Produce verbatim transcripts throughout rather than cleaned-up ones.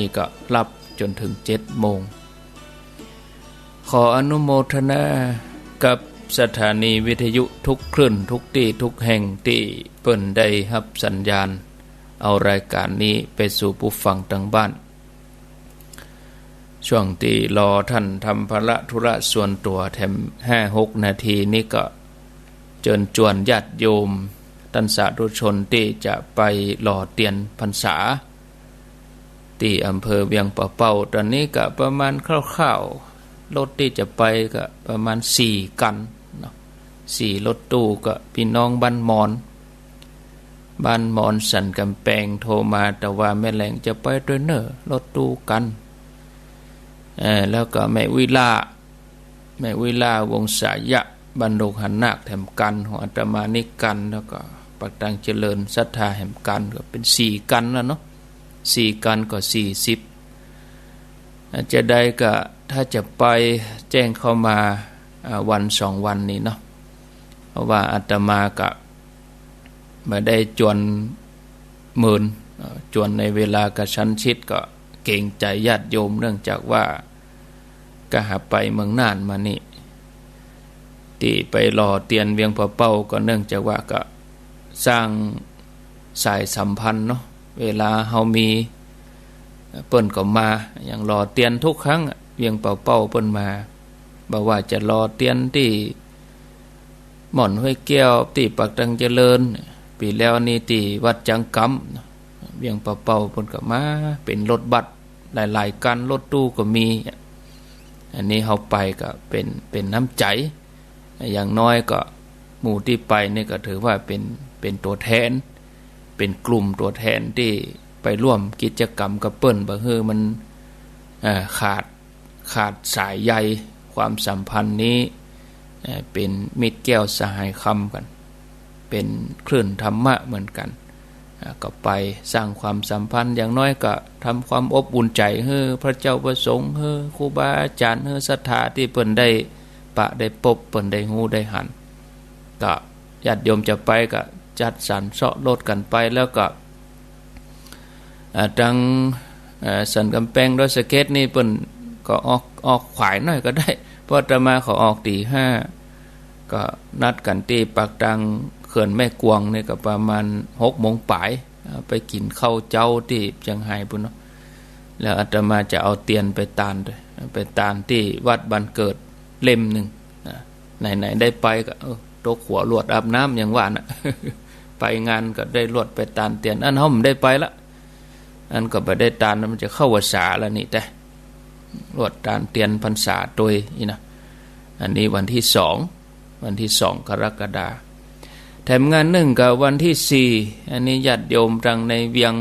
นี่ก็ฮับจ๋นเถิงเจ็ดโมง ขออนุโมทนากับสถานีวิทยุทุกคลื่น ทุกตี้ ทุกแห่ง ตี้เปิ้นได้ฮับสัญญาณ เอารายก๋านนี้ไปสู่ผู้ฟังตางบ้าน ช่วงตี้รอต้านทำภาระธุระส่วนตั๋วแถมห้าหกนาทีนี้ก็เจิญจวนญาติโยม ต้านสาธุชนตี้จะไปหล่อเตียนพรรษา ตี้อำเภอเวียงป่าเป้า ต๋อนนี้ก็ประมาณคร่าวๆ รถตี้จะไปก็ประมาณสี่คันเนาะ สี่รถตู้ ก็ปี้น้องบ้านมอน บ้านมอนสันก๋ำแปงโทรมา แต่ว่าแม่แหลงจะไปตวยเน่อ รถตู้คัน เอ่อ แล้วก็แม่วิลา แม่วิลาวงศายะ บ้านดงหานาคแถมคัน ของอาตมานี้คัน แล้วก็ปากตังเจริญศรัทธาแถมคัน ก็เป๋นสี่คันแล้วเนาะ สี่คันก็สี่สิบ อาจจะได้ก็ถ้าจะไปแจ้งเข้ามา อ่า วันสองวันนี้เนาะ เพราะว่าอาตมาก็บ่ได้จวนเมิน เอ่อ จวนในเวลากระชั้นชิด ก็เกรงใจ๋ญาติโยม เนื่องจากว่าก็หาไปเมืองน่านมานี่ ตี้ไปหล่อเตียนเวียงป่าเป้า ก็เนื่องจากว่าก็สร้างสายสัมพันธ์เนาะ เวลาเฮามี เปิ้นก็มา อย่างหล่อเตียนทุกครั้งอะ เวียงป่าเป้าเปิ้นมา บ่ว่าจะหล่อเตียนตี้ม่อนห้วยแก้ว ตี้ปากตังเจริญ ปี๋แล้วนี่ตี้วัดจังกำ เวียงป่าเป้าเปิ้นก็มา เป๋นรถบัสหลายๆ คัน รถตู้ก็มี อันนี้เฮาไปก็เป๋น เป๋นน้ำใจ๋ อย่างน้อยก็หมู่ตี้ไปนี่ก็ถือว่าเป๋น เป๋นตั๋วแทน เป๋นกลุ่มตั๋วแทนตี้ไปร่วมกิจกรรมกับเปิ้น บ่หื้อมัน เอ่อ ขาด ขาดสายใย ความสัมพันธ์นี้ เอ่อ เป๋นมิตรแก้วสหายคำกั๋น เป๋นคลื่นธรรมะเหมือนกั๋น อ่า ก็ไปสร้างความสัมพันธ์ อย่างน้อยก็ทำความอบอุ่นใจ๋หื้อพระเจ้าพระสงฆ์ หื้อครูบาอาจ๋ารย์ หื้อศรัทธาตี้เปิ้นได้ปะได้ปบ เปิ้นได้ฮู้ได้หัน ก็ญาติโยมจะไปก็จัดสรรเซาะรถกั๋นไป แล้วก็ อ่า ตัง เอ่อ สันก๋ำแปงดอยสะเก็ดนี่เปิ้นก็ออก ออกขวายหน้อยก็ได้ เพราะอาตมาเขาออกตี๋ห้า ก็นัดกั๋นตี้ปากตังเขื่อนแม่กวงนี่ก็ประมาณหกโมงป๋าย อ่า ไปกิ๋นข้าวเจ๊าตี้เจียงไฮ้ปู้นเนาะ แล้วอาตมาจะเอาเตียนไปตานตวย ไปตานตี้วัดบ้านเกิดเล่มนึ่ง นะ ไหนๆ ได้ไปก็ เออ ตกหัวลวดอาบน้ำอย่างว่าน่ะ ไปงานก็ได้ลวดไปตานเตียน อันเฮาบ่ได้ไปละ อันก็บ่ได้ตาน มันจะเข้าพรรษาแล้วนี่แต๊ ลวดตานเตียนพรรษาตวยอี้นะ อันนี้วันตี้สอง วันตี้สองกรกฎาคม แถมงานนึ่งก็วันตี้สี่ อันนี้ญาติโยมตังในเวียง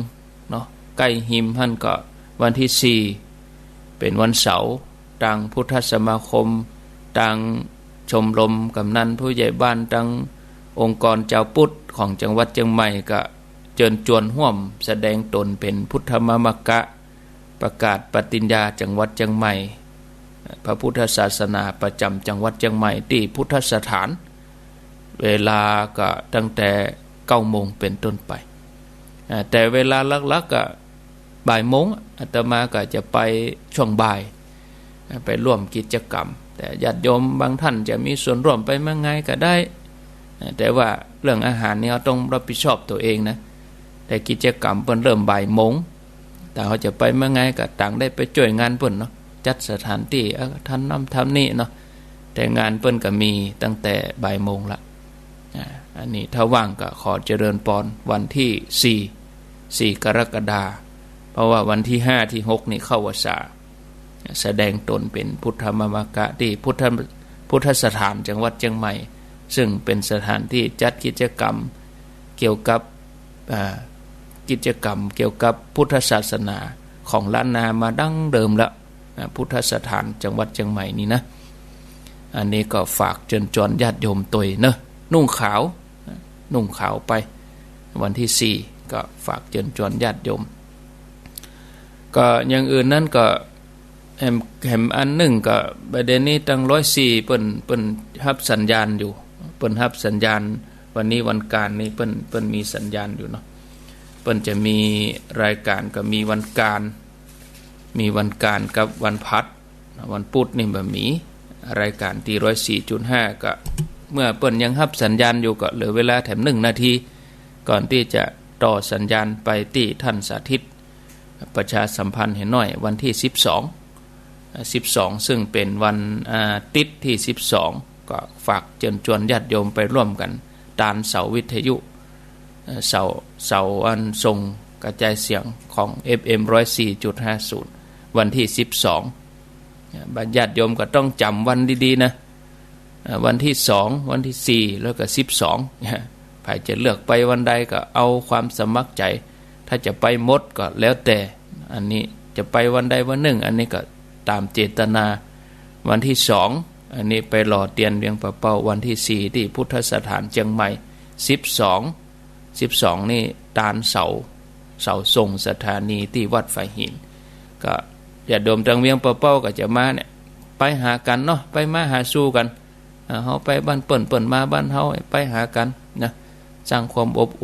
เนาะ ใก้ฮิมหั้นก็วันตี้สี่ เป๋นวันเสาร์ ตางพุทธสมาคม ตางชมรมกำนันผู้ใหญ่บ้าน ตางองค์กรจาวพุทธของจังหวัดเจียงใหม่ ก็เจิญจวนฮ่วมแสดงต๋นเป๋นพุทธมามกะ ประกาศปฏิญญาจังหวัดเจียงใหม่ พระพุทธศาสนาประจ๋ำจังหวัดเจียงใหม่ตี้พุทธสถาน เวลาก็ตั้งแต่เก้าโมงเป๋นต้นไป อ่า แต่เวลาหลักๆ ก็บ่ายโมง อาตมาก็จะไปช่วงบ่าย อ่า ไปร่วมกิจกรรม แต่ญาติโยมบางท่านจะมีส่วนร่วมไปเมื่อไงก็ได้ อ่า แต่ว่าเรื่องอาหารนี่เฮาต้องรับผิดชอบตั๋วเองนะ แต่กิจกรรมเปิ้นเริ่มบ่ายโมง ถ้าเฮาจะไปเมื่อไงก็ต่างได้ไปจ้วยงานเปิ้นเนาะ จัดสถานตี้ เอ่อ ทำนั่นทำนี่เนาะ แต่งานเปิ้นก็มีตั้งแต่บ่ายโมงละ อ่า อันนี้ถ้าว่างก็ขอเจริญปอนวันตี้สี่ สี่กรกฎาคม เพราะว่าวันตี้ห้าตี้หกนี่เข้าพรรษา แสดงต๋นเป๋นพุทธมามกะตี้พุทธ พุทธสถานจังหวัดเจียงใหม่ ซึ่งเป๋นสถานตี้จัดกิจกรรมเกี่ยวกับ อ่า กิจกรรมเกี่ยวกับพุทธศาสนาของล้านนามาดั้งเดิมละ อ่า พุทธสถานจังหวัดเจียงใหม่นี่นะ อันนี้ก็ฝากเจิญจวนญาติโยมตวยเนาะ นุ่งขาว นุ่งขาวไป วันตี้สี่ ก็ฝากเจิญจวนญาติโยม ก็อย่างอื่นนั้นก็ แหม แหมอันนึ่งก็ประเด็นนี้ตางร้อยสี่ เปิ้น เปิ้นฮับสัญญาณอยู่ เปิ้นฮับสัญญาณ วันนี้วันก๋านนี่เปิ้น เปิ้นมีสัญญาณอยู่เนาะ เปิ้นจะมีรายก๋านก็มีวันก๋าน มีวันก๋านกับวันพฤหัส วันปุ๊ดนี่บ่มี รายก๋านตี้ร้อยสี่จุดห้า ก็ เมื่อเปิ้นยังฮับสัญญาณอยู่ก็เหลือเวลาแถมหนึ่งนาที ก่อนตี้จะต่อสัญญาณไปตี้ท่านสาธิต ประชาสัมพันธ์หื้อหน้อย วันตี้สิบสอง สิบสอง ซึ่งเป๋นวันอาทิตย์ตี้สิบสอง ก็ฝากเจิญจวนญาติโยมไปร่วมกั๋น ตานเสาวิทยุ เอ่อ เสา เสาอันส่งกระจายเสียงของ เอฟเอ็ม ร้อยสี่จุดห้าศูนย์ วันตี้สิบสอง เนี่ย บรรดาญาติโยมก็ต้องจ๋ำวันดีๆ นะ เอ่อ วันตี้สอง วันตี้สี่ แล้วก็สิบสอง ใผจะเลือกไปวันใดก็เอาความสมัครใจ๋ ถ้าจะไปหมดก็แล้วแต่ อันนี้จะไปวันใดวันหนึ่ง อันนี้ก็ต๋ามเจตนา วันตี้สอง อันนี้ไปหล่อเตียนเวียงป่าเป้า วันตี้สี่ ตี้พุทธสถานเจียงใหม่ สิบสอง สิบสอง นี่ตานเสา เสาส่งสถานีตี้วัดฝายหิน ก็ญาติโยมตางเวียงป่าเป้าก็จะมาเนี่ย ไปหากั๋นเนาะ ไปมาหาสู่กั๋น อ่า เฮาไปบ้านเปิ้น เปิ้นมาบ้านเฮา ไปหากั๋นนะ สร้างความอบ